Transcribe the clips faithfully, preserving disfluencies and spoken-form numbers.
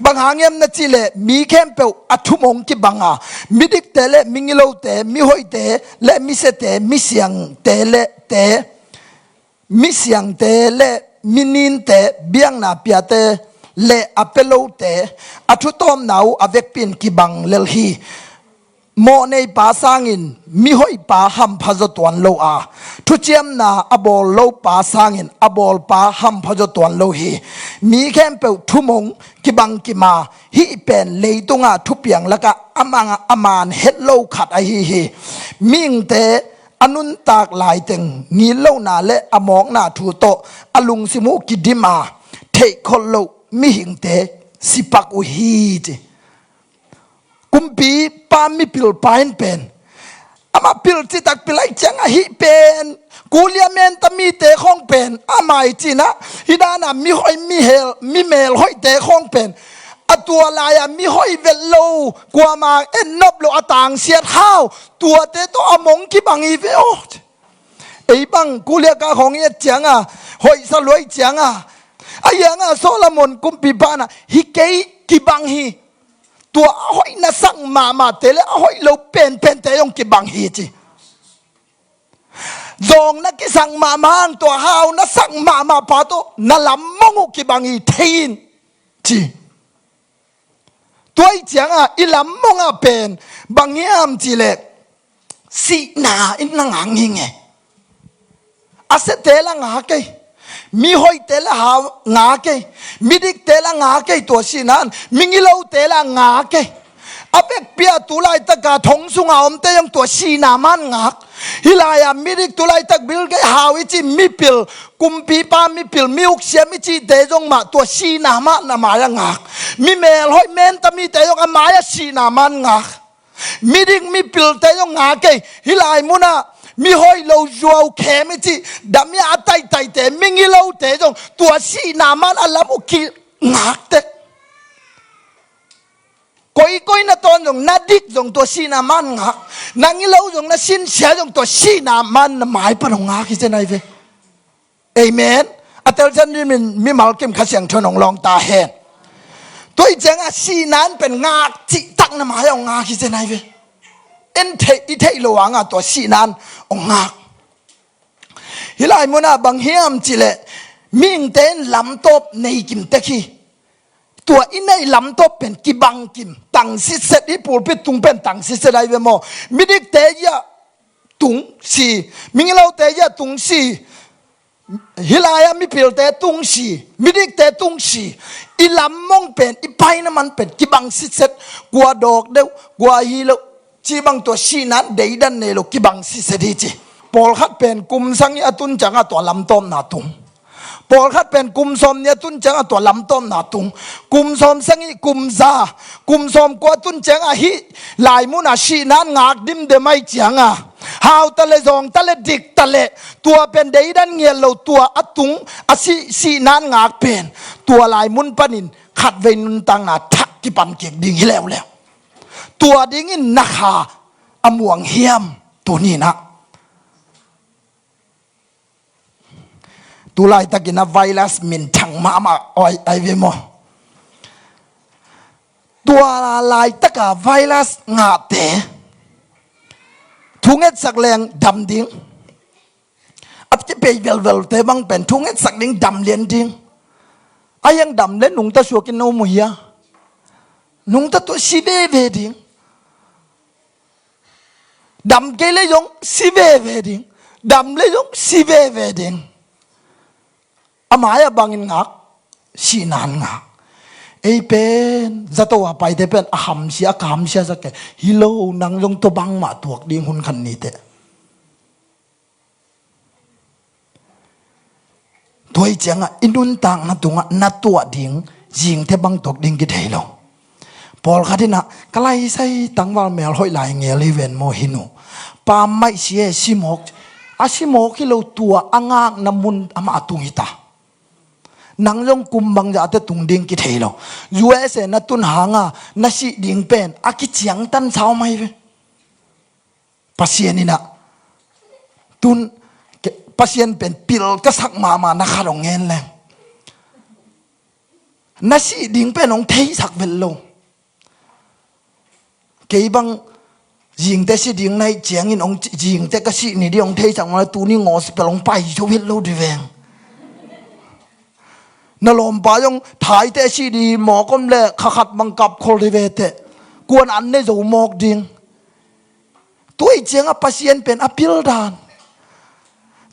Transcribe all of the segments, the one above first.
Bang hang hiam na cih leh mi khempeuh a thumong kibang a, midikte le mingilote, mihoihte le misiate, misiangte le te, misiangte le mininte, biakna piate le a pia lote, a thutawpna uh a vekpi in kibang lel hi. Mawh neipa sangin mihoihpa hampha zaw tuan lo a, thuciamna a bawl lopa sangin a bawlpa hampha zaw tuan lo hi. Mi khempeuh thumong kibang kim a, hih pen leitungah thupiang lakah a man, a man het lo khat ahi hi. Mihingte a nuntak laiteng ngillohna le a mawkna thu tawh a lungsim uh kidim a, theihkholh loh mihingte sipak uh hi, ci. Kumpipa mipilpa in pen, amah pil citak pil ahih ciangah, hih pen kulia menta mite khawng pen amah i cinah, hih danah mihoi mihel, mimelhoihte khawng pen, a tua lai-ah mihoi vet lo, kuamah en nop lo, a tangsiat hau, tuate tawh a mong kibang hi ve aw. Ei bang kulia ka khawng i et ciangah, hoihsa luai ciangah, a hiangah Solomon kumpipa nah, hih kei kibang hi. Tua a hoih na sak mahmahte le a hoih lo penpente zong kibang hi, ci. Zawng na kisak mahmah, tua hau na sak mahmah pa tawh na lammong uh kibang hi thei in, ci. Tua ahih ciangah i lammong ah pen bang hiam cih leh, sihna in na ngak ngingei. A siate la ngak ei, mihoihte la hau ngak ei, midikte la ngak ei, tua sihna in mingilote la ngak ei. A vekpi ah tu laitaka thong sunga omte zong tua sihna man ngak. Hih lai-ah midik, tu laitak Bill Gates hau i cih mipil, kumpipa mipil, mi uksiam i cihte zong mah tua sihna man a mai-ah ngak. Mimelhoih menta mite zong a mai-ah sihna man ngak. Midik mipilte zong ngak ei. Hih lai munah mihoih lo, zuau khem i cih dam i a taitaite, mingilote zong tua sihna man a lam uh kingak tek. Koikoi na tawn zong, na dik zong tua sihna man ngak. Na ngilo zong, na sinsia zong tua sihna man na mai pan hong ngak hi zen ai ve. Amen. A telsiam dingin mimal kim Kha Siangtho in hong lawng ta hen. Tua ahih ciangah sihna in pen ngak cihtak na mai-ah hong ngak hi zen ai ve. En theih, i theih loh hangah tua sihna in hong ngak. Hih lai munah bang hiam cih leh, mihingte in lamtawp nei kim tek hi. Tua i neih lamtawp pen kibang kim, tang sitset, i pulpit tung pen tang sitset ai ve maw. Midikte zia tung si, mingilote zia tung si, hih lai-ah mipilte tung si, midikte tung si. I lammong pen, i paina man pen kibang sitset. Kua dawk deuh, kua hi loh, cih bang tua sihna in deidan nei lo, kibang sitset hi ci. Pawlkhat pen kum sagih a tun ciangah tua lamtawpna tung. Pawlkhat pen kum sawmnih a tun ciangah tua lamtawpna tung. Kum sawmsagih, kum za, kum sawmkua a tun ciangah hih lai munah sihna in ngak dimdem ahih ciangah, hau ta leh, zawng ta leh, dik ta leh, tua pen deidan ngiat lo, tua a tung, a sih, sihna in ngak pen tua lai mun panin khatvei nuntakna thak kipan kik ding hi leuleu. Tua dingin na kha a muang hiam tuni-in ah? Tu laitakin a virus minthang mahmah ai, ai ve maw. Tua laitaka virus ngahte thungetsak leng dam ding. A kipei velvelte bang pen thungetsak ding, dam lian ding. A hiang dam le nungta suakin na um uh hia? Nungta tua si veve ding. Dam kei le zong si veve ding. Dam le zong si veve ding. A mai-ah bangin ngak, sihna in ngak. Ei pen zato a paite pen a hamsia, a kamsia zak kei. Hi lo, nang zong tua bangmah tuak ding hun khat ni teh. Tua ahih ciangah i nuntakna tungah na tuah ding zingte bang tuak ding kithei lo. Pawlkhat in ah, ka laisai tangval melhoih lai ngel hi ven maw, hi nu. Pammaih si e, si mawk. A si mawk hi lo, tua a ngakna mun amah a tung hi ta. Nang zong kum bangzah teh tung ding kithei lo. U S A na tun hanga na sih ding pen a kiciangtan sau mai ve. Pasian in ah tun, Pasian pen pil ka sak mahmah na khat hong ngen leng. Na sih ding pen hong theisak vet lo. Kei bang zingte si ding na hih ciangin hong, zingte ka sih ni ding hong theisak mawk le, tuni gospel hong pai zo vet lo ding veng. Na lawmpa zong thaite si ding mawk om le kha khat bang kap khol ding ve teh. Kuan an ne zo mawk ding. Tua ih ciangah Pasian pen a pil dan.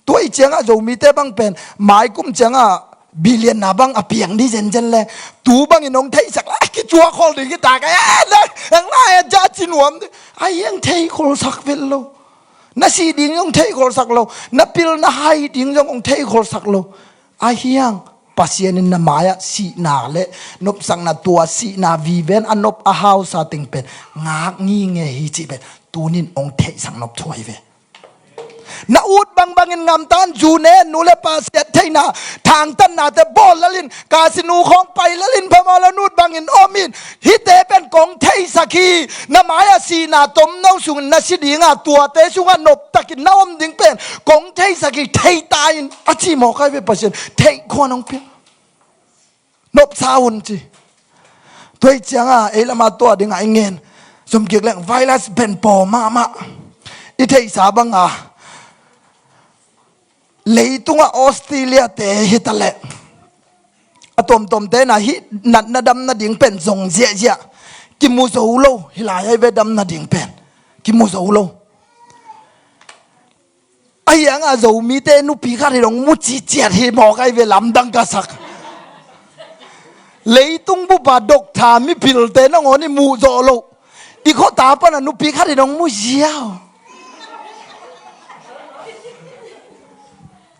Tua ih ciangah Zomite bang pen maikum ciangah billion na bang a piang ding zenzen le, tu bangin hong theisak le, a kicuak khol ding hi ta ka, eh, le, heng lai a ja ci nuam ding. A hiang thei kholsak vet lo. Na sih ding zong thei kholsak lo. Na pil na hai ding zong hong thei kholsak lo. A hiang Pasian in na mai-ah sihna le nopsakna, tua sihna viven a nop a hausa teng pen ngak ngingei hi cih pen tunin hong theihsak nop thuai ve. Na ut bangbangin ngamtan, zu ne, nu le pa siat theihna, thangtatnate bawl lalin, kasinu khawng pai lalin, phamawh lo nut bangin omin, hihte pen kong theisak hi. Na mai-ah sihna tomno sungin na si dinga, tuate sungah noptakin na om ding pen kong theisak hi, thei ta in, a ci mawk ai ve. Pasian theih khuan hong pia. Nopsa un ci. Tua ih cianga ei lama tua dinga i ngen, sumkik leng virus pen paw mahmah. I theihsa banga leitunga Australia te hitaleh, a tuamtuamte na hih natna damna ding pen zong ziahziah. Kimu zo lo hi lai ai ve, damna ding pen kimu zo lo. A hianga Zomite nupi khat hi dong mu ciciat hi mawk ai ve, lamdang ka sak. Leitung bupa doctor mipilte nangawn i muh zawh loh, i khuata pana nupi khat hi dong mu ziau.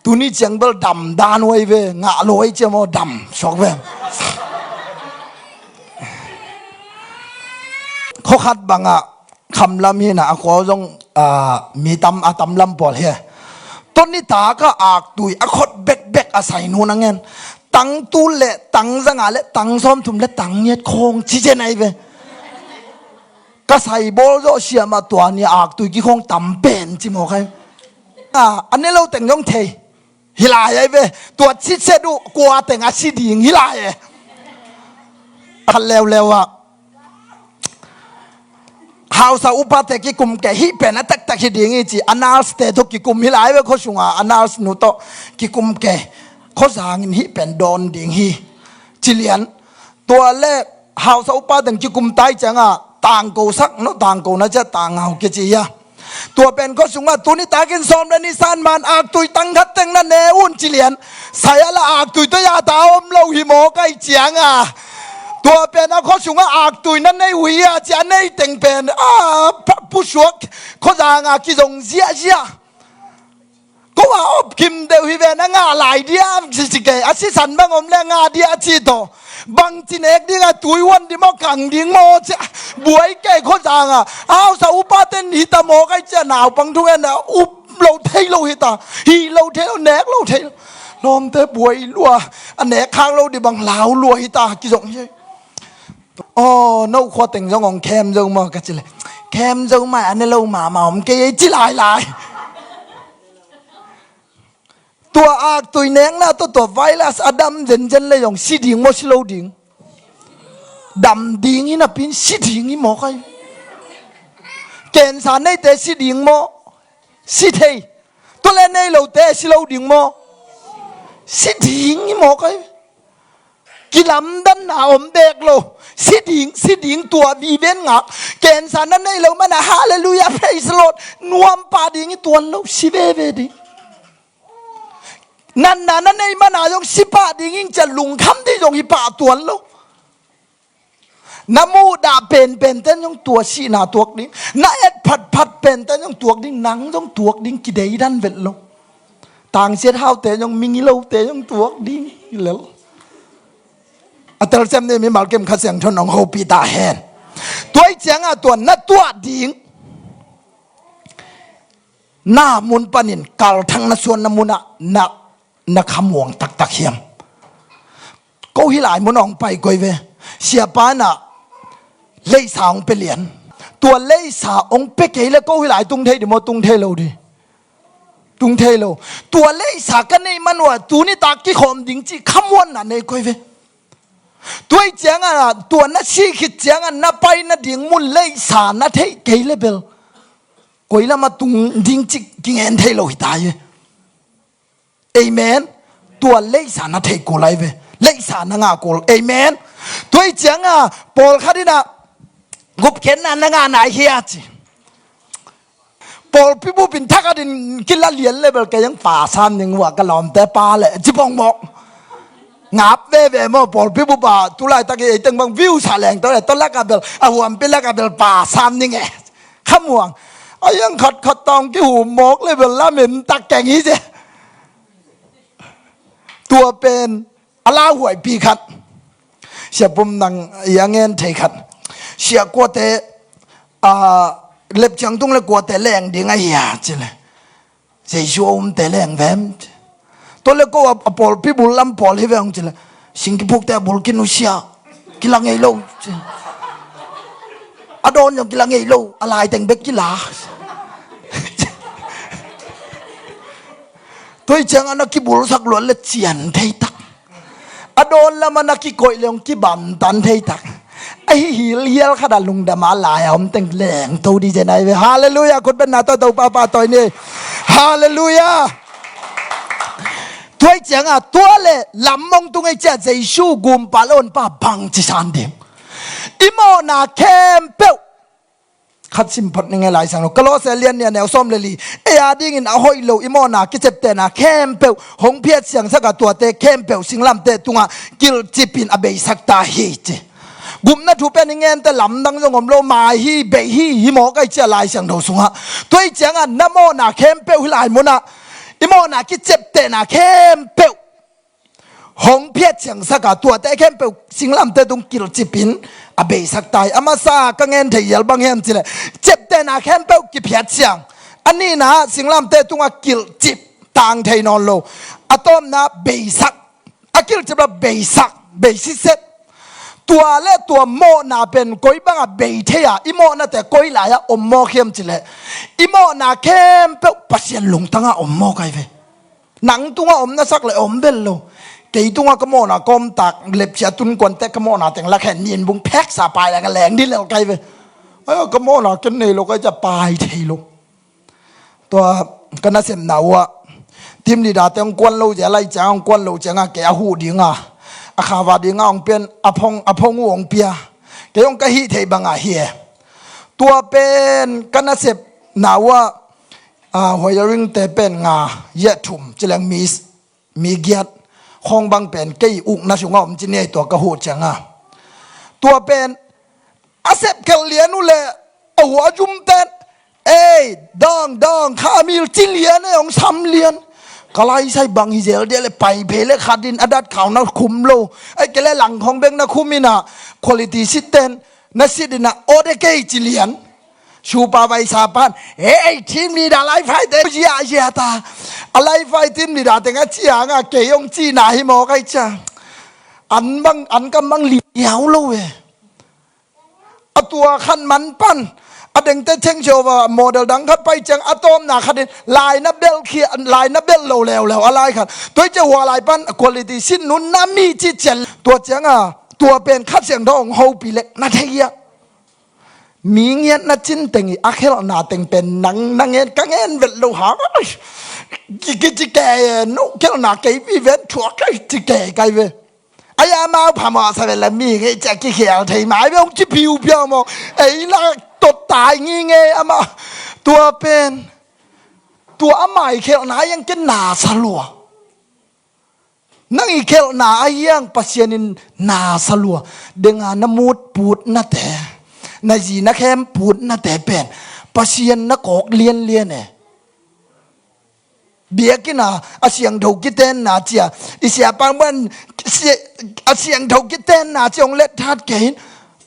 Tuni ciang bel dam dan huai ve, ngah lo ai ciam aw dam suak ve. Khuakhat bangah khamlam hina a khua zong, ah, mi tam a tamlam pawl hi. Tuni taka aktui a khot bekbek a sai nu na ngen, tang tul le tang zanga le tang sawmthum le tang ngiat khawng ci zen ai ve. Ka sai bawl zawh siamah tua ni aktui kikhawng tam pen ci mawk ai. Ah, a ne lo teng zong thei hi lai ai ve. Tua citset uh kua teng a si ding hi lai e. Khat leuleu ah hausa upate kikum kei, hih pen a taktak hi ding hi ci, a nurse te tawh kikum hi lai ve. Khua sunga a nurse nu tawh kikum kei, khuazangin hih pen dawn ding hi ci lian. Tua le hausa upa teng kikum tai cianga tangko sak no, tangko na cia tangau kici hia. Tua pen khua sungah tuni takin sawm le nih san man aktui tang khat teng na ne un ci lian. Sai a la aktui tawh ya ta om lo hi mawk ai cianga, tua pen a khua sungah aktui na nei uh hia ci a nei teng pen a pusuak khuazanga kizong ziahziah. Ko a op kim deuh hi ve, na ngah lai dia ci ci kei, a sisan bang om le ngah dia ci tawh. Bang ci nek dinga tui huan di maw, kang ding maw ci a buai kei khuazanga. Hausa upa ten hita mawk ai cia naupang thungen a up lo thei lo hita, hih lo thei lo, nek lo thei lo. Lawmte buai lua, a nek khak lo di bang lau lua hita kizong hi. Aw, no khua teng zong hong khem zo maw ka ci le, khem zo mai a ne lo mahmah om kei ei ci lailai. Tua aktui nekna tawh tua virus a dam zenzen le zong si ding maw si lo ding? Dam ding hi napin si ding hi mawk ai. Cancer neite si ding maw? Si thei. Tua le nei lote si lo ding maw? Si ding hi mawk ai. Kilamdanna om bek lo. Si ding, si ding tua viven ngak. Cancer na nei lo mana, hallelujah, praise the Lord, nuam pah ding hi tuan lo, si veve ding. Natna na nei mana zong si pah ding ing cia lungkham ding zong hi pah tuan lo. Na muhdah penpen ten zong tua sihna tuak ding, na et phatphat penten zong tuak ding, nang zong tuak ding, kideidan vet lo. Tangsiat haute zong, mingilote zong tuak ding lel. A telsiam ni mimal kim Kha Siangtho in hong hopih ta hen. Tua ih ciangah tua na tuah ding na mun panin kalthang na suan na munah na, na khamuang taktak hiam? Ko hi lai mun hong pai koi ve. Siapa in ah leisa hong pia lian. Tua leisa hong pia kei le ko hi lai tung thei di maw, tung thei lo di? Tung thei lo. Tua leisa ka neih man uh a tuni tak kikhawm ding cih khamuanna nei koi ve. Tua ih ciangah tua na sih khit ciangah na pai nading mun leisa na theih kei le bel koi lamah tung ding cih kingen thei lo hi ta hi. Amen. Tua leisa na theih kul lai ve. Leisa na ngah kul. Amen. Tua ih ciangah pawlkhat in ah gupkhiatna na ngah nai hi a ci. Pawlpi bup in thakhat in kila lian le bel kei ang pa sam ning uh a ka lawmte pa le ci pong mawk. Ngap veve maw pawlpi bup ah tu laitak i ei teng bang view sa leng tawh le tawh lakah bel a huampi lakah bel pa sam ning e. Khamuang a iang khatkhat tawng kihum mawk le bel lamen tak keng hi cia. Tua pen a lauhuaipi khat. Sia Pum nang i a ngen thei khat. Sia kuate a lepciang tung le kuate leng ding a hia ci le. Jesu a umte leng vem. Tua le ko a pawlpi bul lam pawl hi veng ci le. Sing kiphukte a bul kinusia. Kila ngei lo. A dawn zong kila ngei lo. A laiteng bek kila. Tua ih ciangah na kibulsak luat le cian thei tak. A dawn lamah na kikoih le hong kibamtan thei tak. Ahi hilhial khat a lungdam a lai a om teng leng to di zen ai ve. Halleluiah. Khut betna tawh Topa pahtawi ni. Halleluiah. Tua ih ciangah tua le lam mong tung ei ciah Jesu gumpa le honpa bang ci san ding. I mawhna khempeuh khat sim phot ning e Lai Siangtho. Kolose lian nih a neu sawm le li. Ei a dingin a hoih lo i mawhna kiceptehna khempeuh hong phiat siangsak a tuate khempeuh singlamteh tungah kilhcip in a beisak ta hi ci. Gupna thu pen i ngente lamdang zong om lo mai hi bei hi hi mawk ai cia Lai Siangtho sungah. Tua ih ciangah na mawhna khempeuh hi lai munah i mawhna kiceptehna khempeuh hong phiat siangsak a tuate khempeuh singlamteh tung kilhcip in a beisak ta hi. A masa ka ngen thei hial bang hiam cileh ceptehna khempeuh kiphiat siang. A nihna singlamteh tungah kilhcip tang thei nawn lo. A tawpna beisak. A kilhcip la beisak bei siset. Tua le tua mawhna pen koi bangah bei thei a i mawhnate koi lai-ah om mawk hiam cileh i mawhna khempeuh Pasian lungtangah om mawk ai ve. Nang tungah om na sak le om bel lo. Kei tungah ka mawhna ka omtak lepcia tun kuante ka mawhna teng lakhen nin bung pheksa pai le ka leng di lel kai ve. Ai ka mawhna ken nei lo kai cia pai thei lo. Tua ka nasepna uh ah team leader te hong kuan lo zia lai ciang hong kuan lo ciangah kei a huh dinga a khava dinga hong pian a phong a phong uh hong pia. Kei hong ka hih thei bangah hi e. Tua pen ka nasepna uh ah a, huai a ringte pen nga, yeh thum cileng mi, mi giat khawng bang pen kei ukna sungah om ci ni ei tua ka huh cianga. Tua pen a sepkhelh lian uh le a hua zumten ei dawng dawng kha a mil ci lian ei hong sam lian. Ka laisai bang hi zel dia le pai phei le khatin a dat khau na khum lo. Ai ke le lang khawng bek na khum inah quality sitten na sit inah aw de kei ci lian. Supervisor pan ei team leader laifai te ziahziah ta. A laifai team leader teng a cianga kei hong cihna hi mawk ai cia. An bang an kam bang liau lo e. A tua khat man pan a dengte change over model dang khat pai ciang a tawpna khatin lai na belh khia lai na belh lo leuleu a lai khat. Tua i cia hua lai pan quality sit nun na mi ci cian tua cianga tua pen khat siang dawng hopi lek na thei ia. Mi ngiatna cin teng i a khelhna teng pen nang na ngen ka ngen vet lo ha. Ki ki ci ke no khelhna kei pi vet thuak kai ci ke kai ve. Ai amau phamawh sa vet la mi ngei cia ki khel thei mai ve hong ci piu piau maw. Ei la tot tai ngi ngei amah tua pen tua amah i khelhna iang ken na sa lua. Nang i khelhna a hiang Pasian in na sa lua. Denga na mut putnate na zi na khem putnate pen Pasian na kawk lianlian e. Biakinn a a siangtho kitenna cia i siapang ban a siangtho kitenna cia hong let that kei in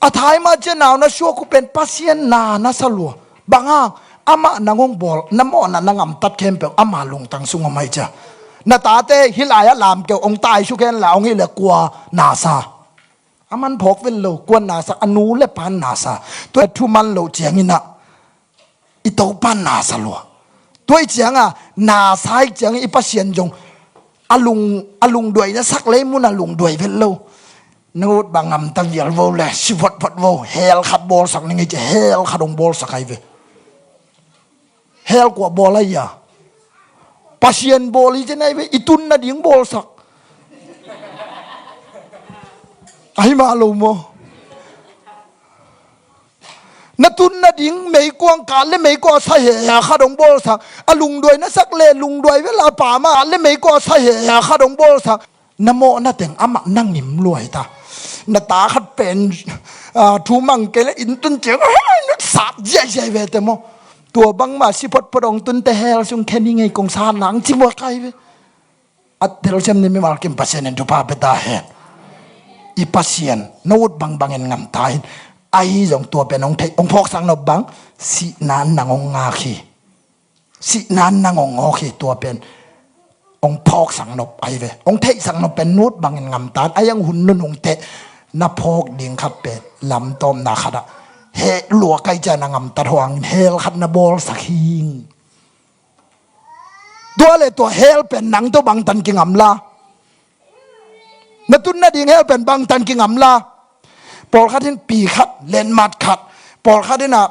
a thaima cia nau na suak uh pen Pasian na na sa lua. Bang hang amah nang hong bawl na mawhna na ngamtat khempeuh ama lungtang sung om ai cia. Na tate hi lai-ah lamkeuh hong taisuk hen la hong hi le kua na sa. A man phawk vel lo kua na sa a nu le pan na sa. Tua thu man lo cianginah i Topa na sa lua. Tua i cianga na sa i ciangin i Pasian zong a lung a lungduai na sak lei mun a lungduai vel lo. Na ut bang ngamta vial vo le, si photphot vo, hell khat bawlsak ning ei ci, hell khat hong bawlsak ahi ve. Hell kua bawl ahi a? Pasian bawl hi ci na hi ve, i tun nading bawlsak. Ahi mah lo maw? Na tun nading meikuang khat le meikuang sa he a khat hong bawlsak. A lungduai na sak le lungduai vela pam a khat le meikuang sa he a khat hong bawlsak. Na mawhna teng amah na ngim lua hi ta. Na ta khat pen, ah, thu mang kei le inn tun ciang, ah, na sat ziahziah hi ve te maw? Tua bangmah si photphot hong tunte hell sung khen hi ngei kong sa nang ci muak ahi ve. A telsiam ni mimal kim Pasian in thupha pia ta hen. I Pasian na ut bangbangin ngamta in. Ahi zong tua pen hong theih, hong phawksak nop bang, sihna in nang hong ngak hi. Sihna in nang hong ngawk hi, tua pen hong phawksak nop ahi ve. Hong theihsak nop pen na ut bangin ngamta in. Ahi hang hun nunung hong teh na phawk ding khat pen lamtawmna khat ah heh lua kai ciang na ngamtat huangin hell khat na bawlsak hi. Tua le tua hell pen nang tawh bangtan kingam la? Na tun nading hell pen bangtan kingam la? Pawlkhat in pi khat, letmat khat, pawlkhat in a,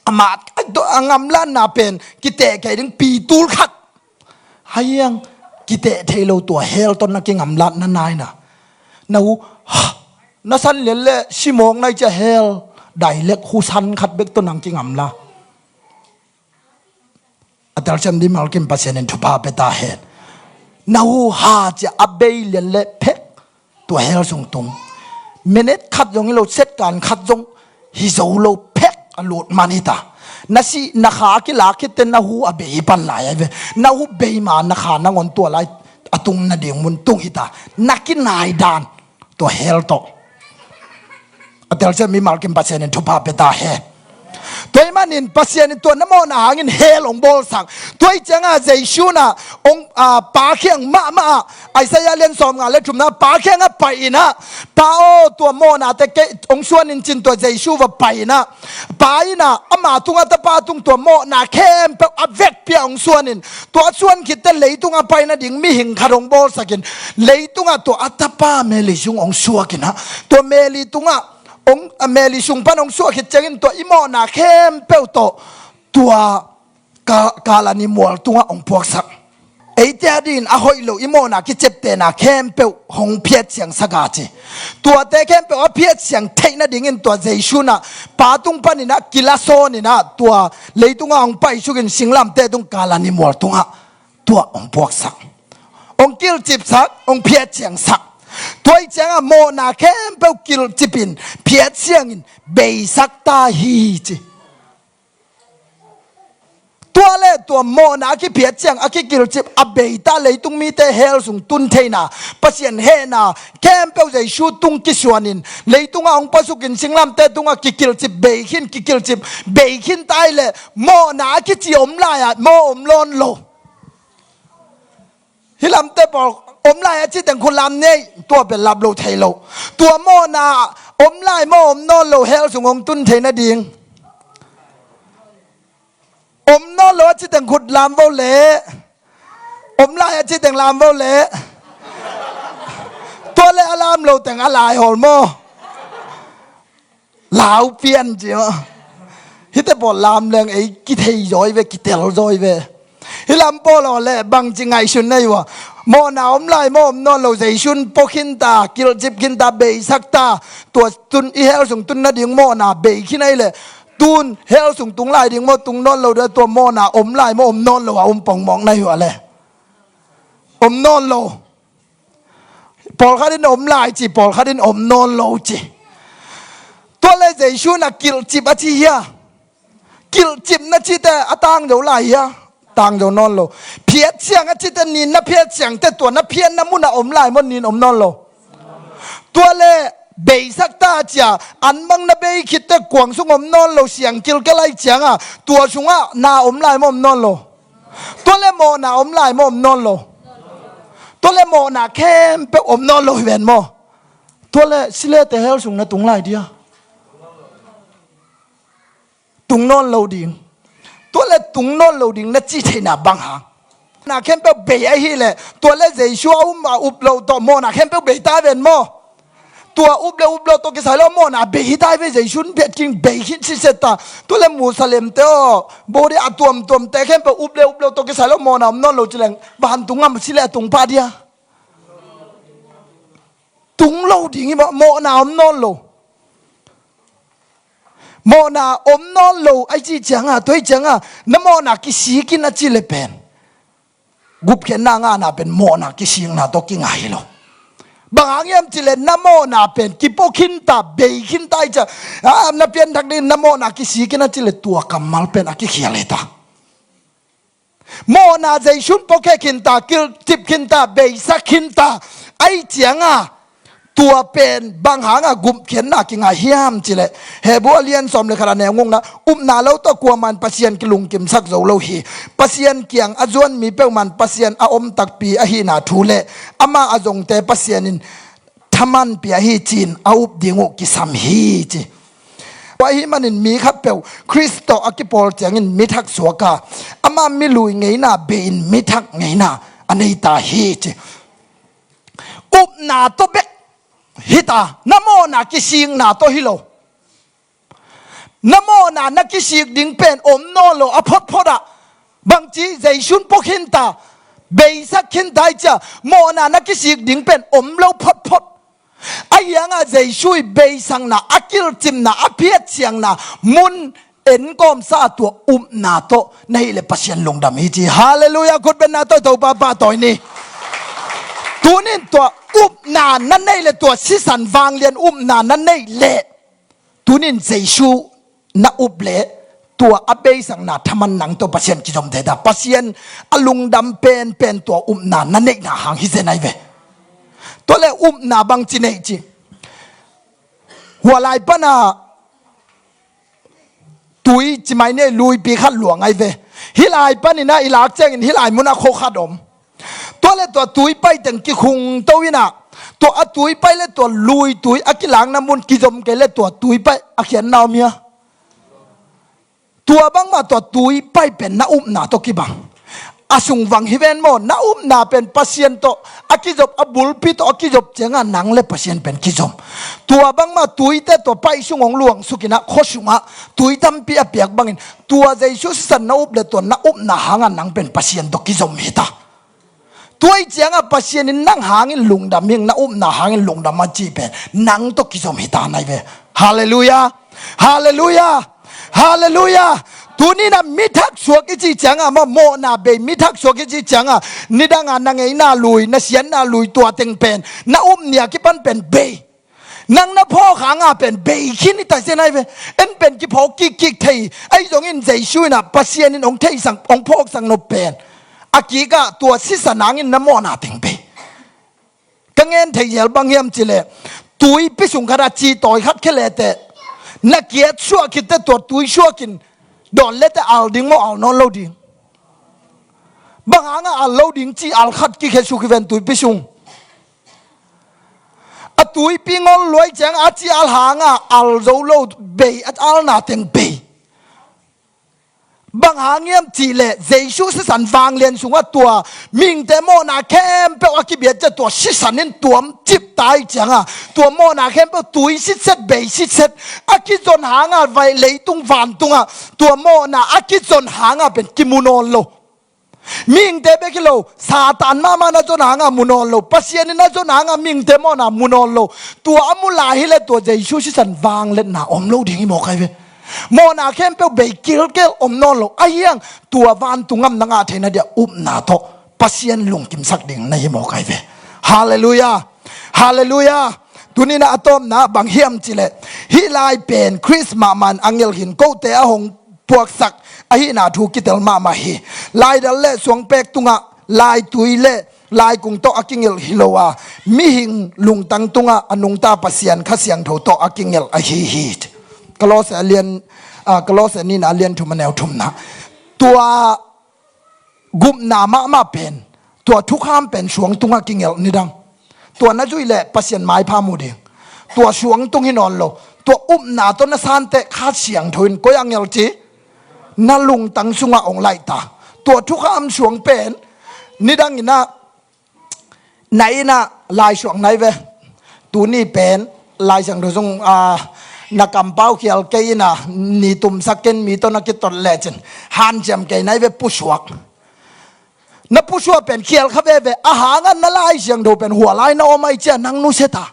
a mat, a ngamlatna pen kiteh kei ding pi tul khat. Ahi hang kiteh thei lo tua hell tawh na kingamlat na nai na. Na hu, ha, na san lian le si mawk na hi ciang hell, direct hu san khat bek tawh nang kingam la? A telsiam ni mimal kim Pasian in thupha pia ta hen. Na hu ha ciang a bei lian le phek tua hell sung tung. Minute khat zong hi lo, second khat zong hi zo lo, phek a lut man hi ta. Na si, na kha kilak khit teh na hu a bei pan lai ahi ve. Na hu bei ma na kha nangawn tua lai a tung nading mun tung hi ta. Na kinai dan tua hell tawh. A telsiam ni mimal kim Pasian in thupha pia ta hen. Tua ahih manin Pasian in tua na mawhna hangin hell hong bawlsak. Tua ahih ciangin Jesu in a hong, a, Pa kiang mahmah ah, Isaiah lian sawmnga le thumna, Pa kiangah pai in a, Pa aw, tua mawhnate kei hong suan in ci-in tua Jesu va pai in a, Pa in a ama tungah, tapa tung tua mawhna khempeuh a vekpi-a hong suan in, tua a suan khit teh leitungah pai nading mihing khat hong bawlsak in, leitungah tua a tapa meli sung hong suak in a, tua meli tungah hong, a, meli sung pan hong suak khit ciangin tua i mawhna khempeuh tawh tua Ka-, Kalvari mual tungah hong puaksak. Eite adingin a hoih lo i mawhna kiceptehna khempeuh hong phiatsiangsak a ci. Tuate khempeuh a phiatsiang theih nadingin tua Jesu in a Pa tung panin a kilasawn in a tua leitungah hong paisuk in singlamteh tung Kalvari mual tungah tua hong puaksak. Hong kilcipsak, hong phiatsiangsak. Tua ahih ciangin mawhna khempeuh kilcip in phiatsiang in beisak ta hi ci. Tua le tua mawhna a kiphiat ciang a kikilcip a beita leitung mite hell sung tun theihna, Pasian hehna khempeuh Jesu tung kisuanin, leitungah hong pasukin singlamteh tungah kikilcip beikhin, kikilcip beikhin ta hi leh mawhna a kici om lai-ah maw om nawn lo. Hih lamte pawl om lai a citeng khut lam nei, tua pen lap lo thei lo. Tua mawhna om lai maw om nawn lo, hell sung hong tun thei nading. Om nawn lo a citeng khut lam vo leh. Om lai a citeng lam vo leh. Tua le a lam lo teng a lai hawl maw. Lau pian ci maw. Hihte pawl lam leng ei kithei zaw hi ve, kitel zaw hi ve. Hih lam pawl aw leh bangci ngaihsun na hi ua. Mawhna om lai maw om nawn lo, Jesu in pua khinta, kilcip khinta, beisak ta. Tua tun i hell sung tun nading mawhna beikhin ahih leh, tun hell sung tung lai ding maw, tung nawn lo ding, tua mawhna om lai maw om nawn lo a om pongmawk na hi ua leh. Om nawn lo. Pawlkhat in om lai ci, pawlkhat in om nawn lo ci. Tua le Jesu in a kilcip a ci hia? Kilcip na cite a tang zo lai hia? Tang zo nawn lo. Phiat ciang a cite, nin na phiat ciang teh tua na phiatna munah om lai maw, nin om nawn lo. Tua le beisak ta cia, an bang na bei khit teh kuang sung om nawn lo, siang kilkel lai cianga tua sungah na om lai maw om nawn lo. Tua le mawhna om lai maw om nawn lo. Tua le mawhna khempeuh om nawn lo hi ven maw. Tua le silete hell sung na tung lai dia? Tung nawn lo ding. Tua le tung nawn lo ding na ci theihna bang hang? Na khempeuh bei ahih leh tua le Jesu a um a up lo tawh mawhna khempeuh bei ta ven maw. Tua up le up lo tawh kisai lo, mawhna bei hi ta hi ve. Jesu in biakinn bei khin sitset ta. Tua le Muslim te aw, body a tuamtuam te khempeuh up le up lo tawh kisai lo, mawhna om nawn lo ci leng, vantung gam si le a tung pah dia? Tung lo ding hi mah, mawhna om nawn lo. Mawhna om nawn lo a i cih ciangah, tua hi ciangah na mawhna kisik in a ci le pen gupkhiatna ngahna pen mawhna kisikna tawh kinga hi lo. Bang hang hiam ci le na mawhna pen kipua khin ta, bei khin ta i ciah, a, na pianthak ding na mawhna kisik in a ci le tua kammal pen a kikhial hi ta. Mawhna Jesu in puakhia khin ta, kilcip khin ta, beisak khin ta a i ciangah, tua pen bang hangah gupkhiatna kinga hiam ci le, Hebru a lian sawm le khat a neu ngukna, upna lo tawh kuaman Pasian kilungkimsak zo lo hi. Pasian kiang a zuan mi peuhman Pasian a om takpi ahihna thu le amah a zongte Pasian in thaman pia hi ci-in a up ding uh kisam hi ci. Tua ahih manin mi khatpeuh Khrist tawh a kipawl ciangin mithak suak a, amah milui ngeina bei-in mithak ngeina a nei ta hi ci. Upna tawh bek hi ta, na mawhna kisikna tawh hi lo. Na mawhna na kisik ding pen om nawn lo a photphot ah. Bangci Jesu in pua khin ta, beisak khin ta i ciah, mawhna na kisik ding pen om lo photphot. A hiangah Jesu i beisakna, a kilcipna, a phiatsiangna mun enkawmsa a tua upna tawh na hih le Pasian lungdam hi ci. Halleluiah, khutbetna tawh i Topa pahtawi ni. Tunin tua upna na neih le tua sisan vanglian upna na neih le tunin Jesu na up le tua a beisakna thaman nang tawh Pasian kizom thei ta. Pasian a lungdam penpen tua upna na neihna hang hi zen ai ve. Tua le upna bangci neih ci. Hua lai pana tui ci mai nei luipi khat luang ai ve. Hih lai panin a i lak ciangin hih lai munah khua khat om. Tua le tua tui pai teng kikhungto inah, tua a tui pai le tua lui tui a kilakna mun kizom kei le tua tui pai a khiatna om hia? Tua bangmah tua tui pai pen na upna tawh kibang. A sung vang hi ven maw, na upna pen Pasian tawh a kizop, a bulpi tawh a kizop ciangah nang le Pasian pen kizom. Tua bangmah tuite tua pai sung hong luang sukinah khua sungah tui tampi a piak bangin tua Jesu sisan na up le tua na upna hangah nang pen Pasian tawh kizom hi ta. Tua i ciangah Pasian in nang hangin lungdam hing, na upna hangin lungdam a cih pen nang tawh kizom hi ta nai ve. Halleluiah. Halleluiah. Halleluiah. Tuninah mithak suak i cih ciangah, mawh mawhna bei mithak suak i cih ciangah, nidangah na ngeina lui, na siatna lui tua teng pen, na up nia kipan pen bei. Nang na phawk hanga pen bei khin i ta sia nai ve. En pen kiphawk kikkik thei. Ahi zongin Jesu inah Pasian in hong theisak, hong phawksak nop pen a kikah tua sisan hangin na mawhna teng bei. Ka ngen thei hial bang hiam cileh, tuipi sung khatah citawi khat khia lehteh, na kiat suah khitteh tua tui suakin dawn lehteh al ding maw, al nawn lo ding? Bang hangah al lo ding ci al khat kikhia suk hi ven tuipi sung. A tuipi ngol luai ciang a ci al hangah al zo lo bei, a alna teng bei. Bang hang hiam cihleh Jesu sisan vanglian sungah tua mihingte mawhna khempeuh a kibiat ciah tua sisan in tuam cip tai ciangah tua mawhna khempeuh tui sitset, bei sitset a kizon hangah vai leitung vantungah tua mawhna a kizon hangah pen kimu nawn lo. Mihingte bek hi lo, Satan mahmah na zon hangah mu nawn lo, Pasian in na zon hangah mihingte mawhna mu nawn lo. Tua a mu lai hileh tua Jesu sisan vangliatna om lo ding hi mawk ai ve. Mawhna khempeuh bei kilkel om nawn lo. Ahiang tua vantung gam na ngah theina dia upna tawh Pasian lungkimsak ding na hi mawk ai ve. Halleluiah. Halleluiah. Tuninah a tawpna bang hiam cileh, hih lai pen Khrist mahmah in a ngelh khin, kote a hong puaksak ahihna thu kitel mahmah hi. Laidal le suangpek tungah, laitui le laikung tawh a kingelh hi lo a, mihing lungtang tungah a nungta Pasian Kha Siangtho tawh a kingelh ahi hi. Kolose a lian, a, Kolose nihna a lian thum a neu thumna. Tua gupna mahmah pen, tua thukham pen suang tungah kingelh nidang. Tua na zuih leh Pasian maipha mu ding. Tua suang tung hi nawn lo. Tua upna tawh na santeh Kha Siangtho in koi a ngelh ci, na lungtang sungah hong laihta. Tua thukham suang pen nidang inah, na innah laisuak nai ve. Tuni pen Lai Siangtho zong, a, na kampau khial kei in a, ni tumsak ken mi tawh na kitot lecin hanciam kei nai ve pusuak. Na pusuak pen khial kha veve, a hangah na Lai Siangtho pen hua lai na om ai cia nang nusia ta.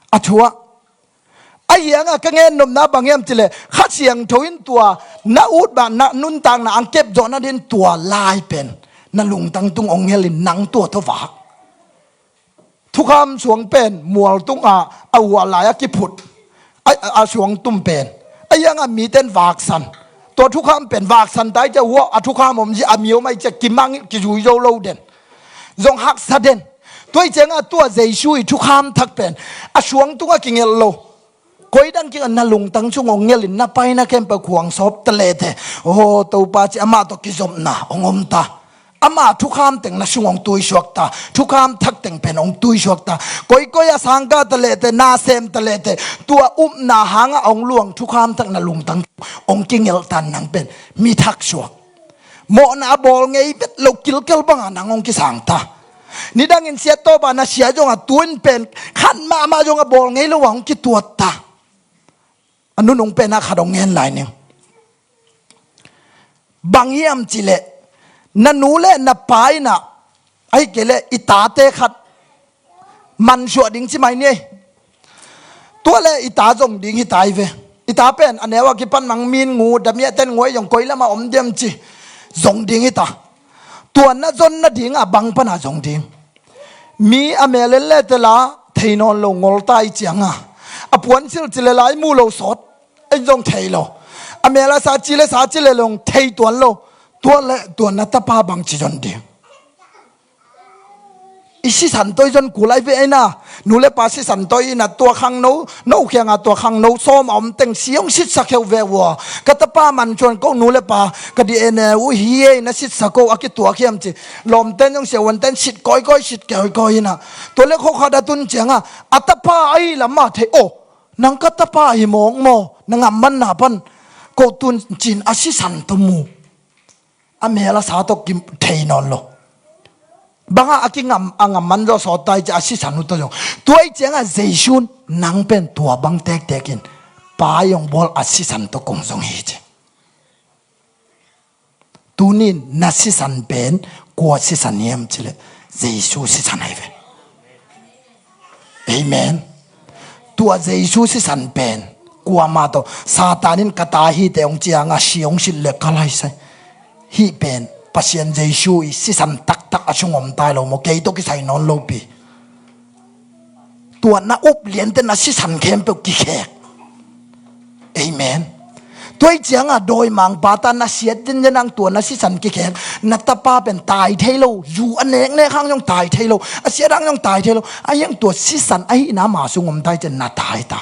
A thuah. A hiangah ka gen nopna bang hiam cileh, Kha Siangtho in tua na ut bang na nuntakna ang kep zawh nadin tua lai pen na lungtang tung ong ngelin nang tua tawh vak. Thukham suang pen mual tungah a huah lai a kiphut a, a, a suang tum pen a hiangah miten vaksan. Tua thukham pen vaksan tai cia huah a thukham om zi a mi om ai cia kimang kizui zo lo den. Zong haksa den. Tua i ciangah tua Jesu i thukham thak pen a suang tungah kingel lo. Koi dang kik a na lungtang sung ong ngelin na paina khempeuh khuang sawp ta lehte. Oh, Topa ci amah tawh kizopna ong om ta. Ama thukham teng na sung ong tuisuak ta. Thukham thak teng pen ong tuisuak ta. Koikoi a sangka ta lehte, na sem ta lehte. Tua upna hangah ong luang thukham thak na lungtang ong kingel tan nang pen mi thak suak. Mawhna a bawl ngei vet lo kilkel banga nang ong kisang ta. Nidangin siat tawpa na sia zongah tuin pen khan mahmah zongah bawl ngei lo a ong kituat ta. A nunung penah khat ong ngen lai ning. Bang hiam cileh na nu le na pa inah ahi kei leh i tate khat mansuah ding ci mai ni ei. Tua le i ta zong ding hi ta hi ve. I ta pen a neu a kipan mang min ngu damiahten nguai zong koi lamah om diam ci zong ding hi ta. Tua na zon nadingah bang pana zong ding. Mi a mel en le tela thei nawn lo ngol ta i cianga a puan silh ci le lai mu lo sawt en zong thei lo. A mel a sa ci le sa ci le long thei tuan lo. Tua le tua na tapa bang ci zon ding. I sisan toi zon kulai ve aina. Nu le pa sisan toi ina tua khang no no khianga tua khang no sawm a om teng siong sitsa kheu ve ua. Ka tapa man chuan ko nu le pa ka di ene uh hi ei na sitsa ko a kituak hiam ci. Lawmten zong siavuanten sit kawikawi sit kawikawi ina. Tua le khokhat a tun cianga a tapa ahi lama thei aw. Nang ka tapa hi mawk maw na ngam manna pan ko tun cin a sisan tawh mu. A mel a sa tawh kim thei nawn lo. Bangah a kingam a ngam man zaw sawt tai cia a sisan uh tawh zong. Tuai ciangah Jesu nang pen tua bang tektekin pa i ong bawl a sisan tawh kong zong hi ci. Tunin na sisan pen kua sisan hiam cileh Jesu sisan ahi ve. Amen. Tua Jesu sisan pen kuama tawh Satan in ka ta hite hong cianga si hong sit le ka laisai. Hih pen Pasian Jesu i sisan taktak a sung om tai lo maw kei tawh kisai nawn lopi. Tua na up liante na sisan khempeuh kikhek. Amen. Tuai cianga dawimangpa ta na siat zenzen ang tua na sisan kikhek na tapa pen tai thei lo zu a nek nek hang zong tai thei lo a siat hang zong tai thei lo a hiang tua sisan ahihna ma sung om tai cian na tai ta.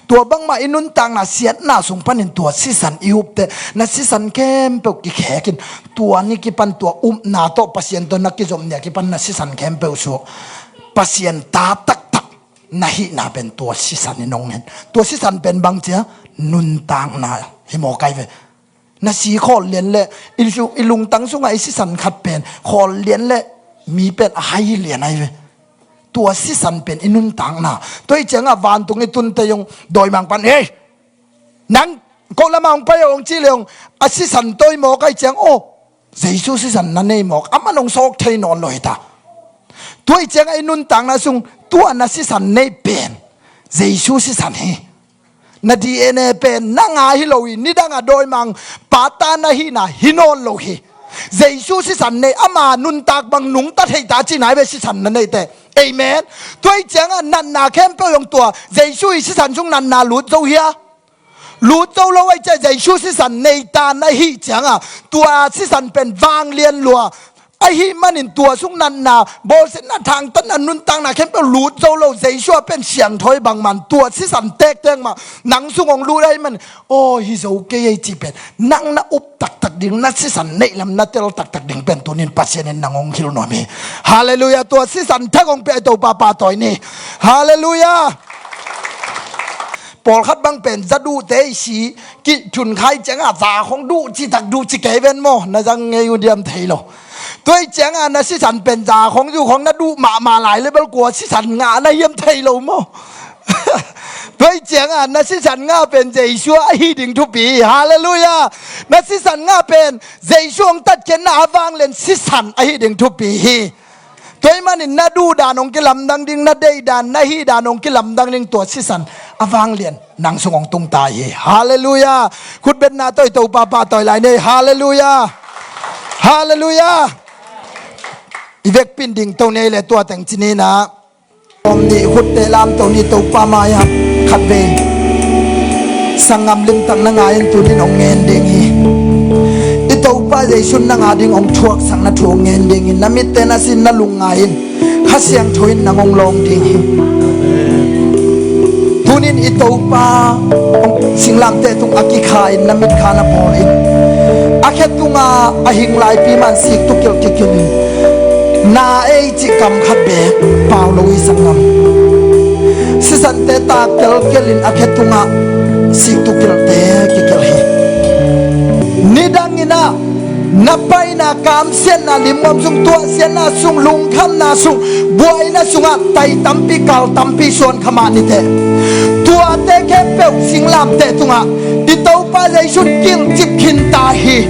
Tua bangmah i nuntakna siatna sung panin tua sisan i upte na sisan khempeuh kikhekin tua ni kipan tua upna tawh Pasian tawh na kizom nia kipan na sisan khempeuh suak Pasian ta taktak na hihna pen tua sisan in hong hen. Tua sisan pen bang cia nuntakna hi mawk ai ve. Na si khawl lian le i lu- i lungtang sungah i sisan khat pen khawl lian le mi pen a hai lian ai ve. Tua sisan pen i nuntakna tua i ciangah vantung i tunte zong dawimang pan ei nang ko lamah hong pai a hong cih le hong a sisan tawi mawk ai ciang aw. Jesu sisan na nei mawk a man hong sawk thei nawn lo hi ta. Tua i ciangah i nuntakna sung tua na sisan nei pen Jesu sisan hi. Na D N A pen na nga hi lo hi nidangah dawimang pata na hihna hi nawn lo hi. Jesu sisan nei ama nuntak bang nungta theita cina hi ve sisan na neite. Amen. Tua i ciangah natna khempeuh hong tua Jesu i sisan sung natna lut zo hia. Lut zo lo ai cia Jesu sisan nei ta na hih cianga tua sisan pen vanglian lua. Ahi manin tua sung natna bawlsiatna thangtatna nuntakna khempeuh lut zo lo Jesu a pen siangthawi bangman tua sisan tektek mah nang sung hong lut ahi manin aw hi zo kei ei cih pen nang na up taktak ding na sisan neih lam na tel taktak ding pen tunin Pasian in nang hong hilh nuam hi. Halleluia. Tua sisan thak hong pia i Topa pahtawi ni. Halleluia. Pawlkhat bang pen za duhte i si kithun khai ciangah za khong duh citak duh ci kei ven maw na zang ngei uh diam thei lo. Tuai ciangah na sisan pen za khong zu khong na duh mahmah lai le bel kua sisan ngah na hiam thei lo maw. Tua hi ciangah na sisan ngah pen Jesu ahi ding thupi hi. Halleluiah. Na sisan ngah pen Jesu hong tatkhiatna a vanglian sisan ahi ding thupi hi. Tua ahih manin na duhdan hong kilamdang ding, na deihdan, na hihdan hong kilamdang ding, tua sisan a vanglian nang sung hong tungta hi. Halleluiah. Khutbetna tawh i Topa pahtawi lai ni. Halleluiah. Halleluiah. I vekpi-in dingto ni ei le, tua teng ci ni in ah. Om ni, khutte lamto ni, Topa mai-ah khatvei sanggam limtak na ngai-in tuni-in hong ngen ding hi. I Topa Jesu in nang ading hong thuaksakna thu hong ngen ding hi. Na mitte na si-in na lungngai in, Kha Siangtho in nang hong lawng ding hi. Tuni-in i Topa hong singlamteh tungah kikha-in na mitkha na bawl in, a khe tungah a hing laipi man siktukilh kikilh in, na ei cih kam khat beek pau lo hi sanggam. Sisante tak kelkel in a khe tungah siktukilhte kikilh hi. Nidang in ah na paina kamsiatna limmuam sung, tuahsiatna sung, lungkhamna sung, buaina sungah tai tampi, kal tampi suan kha mah ni teh. Tuate khempeuh singlamteh tungah i Topa Jesu in kilhcip khinta hi.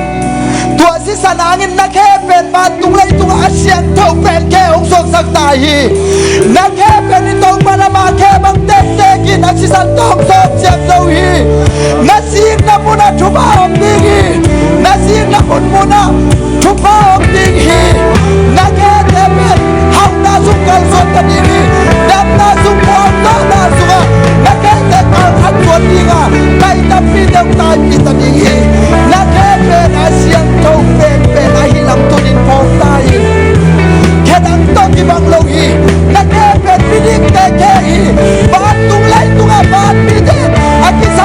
Tua sisan hangin na khe pen vantung leitungah a siangtho pen khe hong suaksak ta hi. Na khe pen i Topa in ama khe bang tektek in a sisan tawh hong suak siam zo hi. Na sikna munah thupha om ding hi. Na sikna munmunah thupha om ding hi. Na khete pen hauhna sung kalsuan ta ding hi. Damna sung, phualzawhna sungah na khete kalkhat suan ding a, tai tampite hong taipih ta ding hi. Na khe pen a siangtho penpen ahi lam tuni-in phawk ta in. Khe dang tawh kibang lo hi. Na khe pen midikte khe hi. Vantung leitungah vanmite a kisa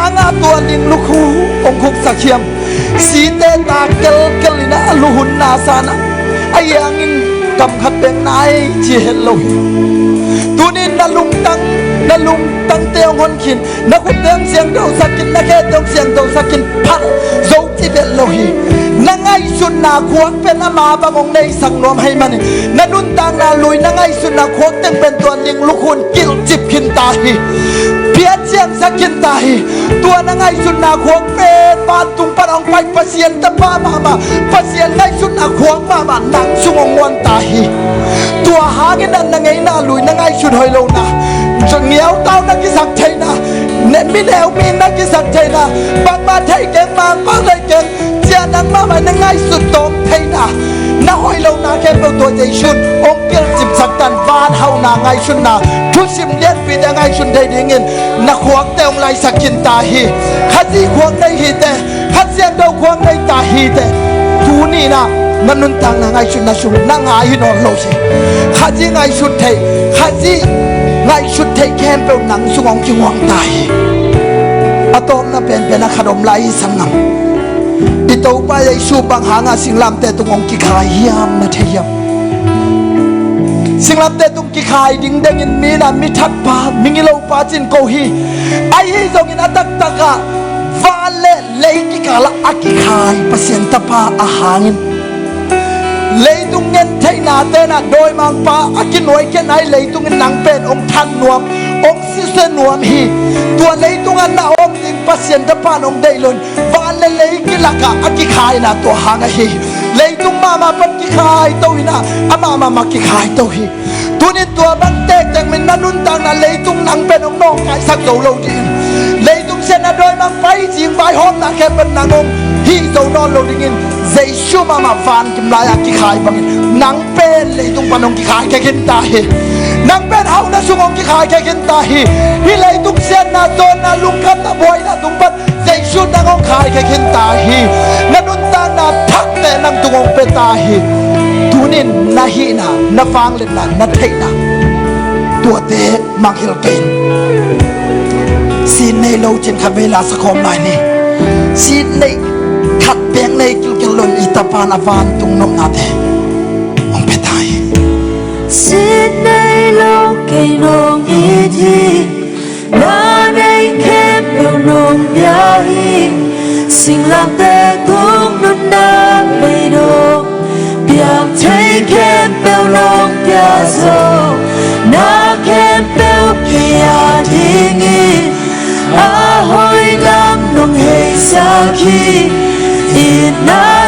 Anga tua ling lukhu hong khuksak hiam? Site ta kelkel in a luhunna sanah a hiangin kam khat bek nai ci het lo hi. Tunin na lungtang, na lungtangte hong honkhin, na khutte hong siangthosak in, na khete hong siangthosak in, phal zo ci vet lo hi. Na ngaihsutna khuak pen ama bang hong neisak nuam ahih manin, na nuntakna lui, na ngaihsutna khuak teng pen tua ling lukhu in kilhcip khin ta hi. Piaciangsak khin ta hi. Tua na ngaihsutna khuak pen vantung pan hong pai Pasian tapa mahmah, Pasian ngaihsutna khuak mahmah nang sung hong guan ta hi. Tua hangin a na ngeina lui, na ngaihsut hoih lohna, ngiautau na kisak theihna, ne, mi neu mi na kisak theihna, bangmah thei keng, mangpau thei keng, cia nang mahmah na ngaihsut tawm theihna, na hoih lohna khempeuh tua Jesu in hong kilhcipsak tan, van hauhna ngaihsutna, thusim lianpite ngaihsun thei dingin na khuakte hong laisak khin ta hi. Khazih khuak nei hi teh, Kha Siangtho khuak nei ta hi teh, tuni in ah na nuntakna ngaihsutna sung na ngai hi nawn lo hi. Khazih ngaihsut theih, Khazih ngaihsut theih khempeuh nang sung hong kiguang ta hi. A tawpna penpen a khat om lai hi, sanggam. I Topa Jesu bang hanga singlamteh tung hong kikhai hiam na thei hiam? Singlamteh tung kikhai ding dengin mi in ah mi thatpa, mi ngilopa ci-in ko hi. Ahi zongin a taktak ah van le lei kikalah a kikhai Pasian tapa a hangin, leitung ngentheihnate in ah dawimangpa a kinuaikhia nai, leitung in nang pen hong than nuam, hong susia nuam hi. Tua leitung ah na om ding Pasian tapa in hong deih lo in, van le lei kilakah a kikhai in ah tua hang ahi. Leitung mahmah pan kikhai to in ah, amah mahmah kikhai to hi. Tunin tua bang tektek min na nuntakna leitung nang pen hong nawngkaisak zo lo dingin, leitung siatna dawimangpa hi zing vaihawmna khempeuh nang hong hih zo nawn lo dingin, Jesu mahmah vankim lai-a kikhai bangin nang pen leitung pan hong kikhai khia khin ta hi. Nang pen hauhna sung hong kikhai khia khin ta hi. Hih leitung siatna, tawnna, lungkhamna, buaina tung pan Jesu nang hong khaikhia khin ta hi. Na nuntakna thakte nang tung hong pia ta hi. Tunin na hihna, na vangliatna, na theihna, tuate mangngilh kei in. Sin nei lo cin khat vei la sakhawm lai ni. Sin nei khat bek nei kilkel lo in i Tapa in a vantung nopnate hong pia ta hi. Sin nei lo kei nong it hi. Na neih khempeuh nong pia hi. Singlamteh tung nunna beidong, piang thei khempeuh nong pia zo. Na khempeuh kei a dingin a hoih lam nong heisak hi. Itna